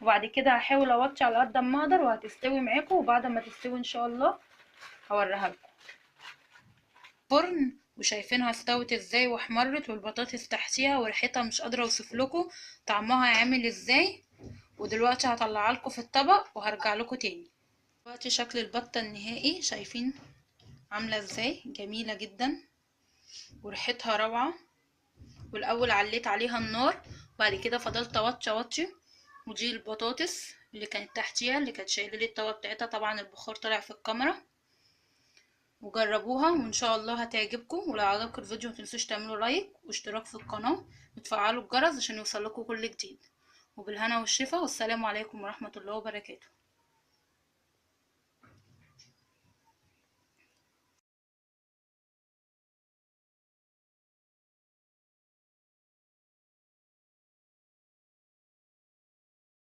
وبعد كده هحاول اوطي على قد ما اقدر وهتستوي معاكم، وبعد ما تستوي ان شاء الله هوريها لكم. فرن وشايفينها استوت ازاي واحمرت، والبطاطس تحتيها وريحتها مش قادرة اوصف لكم طعمها عامل ازاي. ودلوقتي هطلعها لكم في الطبق وهرجع لكم تاني. دلوقتي شكل البطة النهائي شايفين عامله ازاي، جميلة جدا وريحتها روعه. والاول عليت عليها النار، وبعد كده فضلت اوطي اوطي. ودي البطاطس اللي كانت تحتيها اللي كانت شايله لي الطبق بتاعتها، طبعا البخار طلع في الكاميرا. وجربوها وان شاء الله هتعجبكم. ولو عجبكم الفيديو متنسوش تعملوا لايك واشتراك في القناة وتفعلوا الجرس عشان يوصلكم كل جديد. وبالهنا والشفا، والسلام عليكم ورحمة الله وبركاته.